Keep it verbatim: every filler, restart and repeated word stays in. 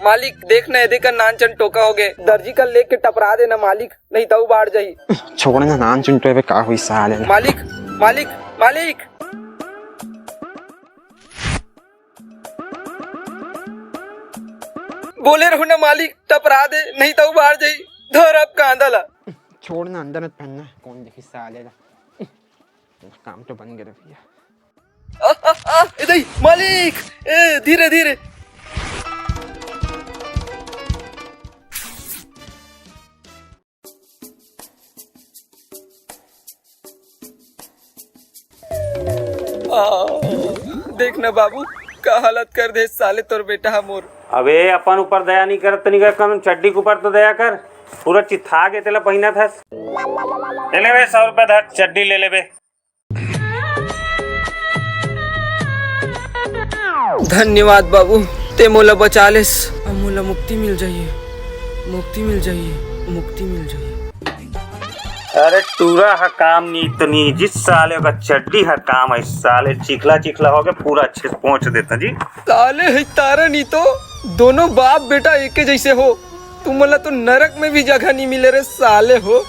मालिक, देख न, एदे कर नानचन टोका होगे। दर्जी कर लेके टपरा दे न मालिक, नहीं त उबाड़ जाही। छोड़ न, नानचुन टोए का होई साले। मालिक, मालिक, मालिक। बोले रहूं ना मालिक, टपरा दे, नहीं त उबाड़ जाही। धर अब कांदा ला। छोड़ ना, अंदर मत फेंकना, कौन देखी साले ला। काम तो बन गया भैया। आ, आ, आ, ए दई, मालिक, ए, धीरे, धीरे। आ, देख ना बाबू, का हालत कर दे साले तोर बेटा हा मोर। अबे, अपन ऊपर दया नहीं करत, तनिक कम चड्डी के ऊपर तो दया कर। पूरा चिथागे तेला पहिनत हस। ले लेबे, सौ रुपया धर, चड्डी ले लेबे। धन्यवाद बाबू, ते मोला बचा लेस। अब मोला मुक्ति मिल जाही, मुक्ति मिल जाही, मुक्ति मिल जाही। अरे टूरा ह काम नी तो नी जी साले, ओकर चड्डी ह काम है साले, चिखला चिखला होगे, पूरा अच्छे से पोंछ देता जी। साले है तारा नी तो, दोनों बाप बेटा एके जैसे हो। तुमन ला तो नरक में भी जगह नहीं मिले रे साले हो।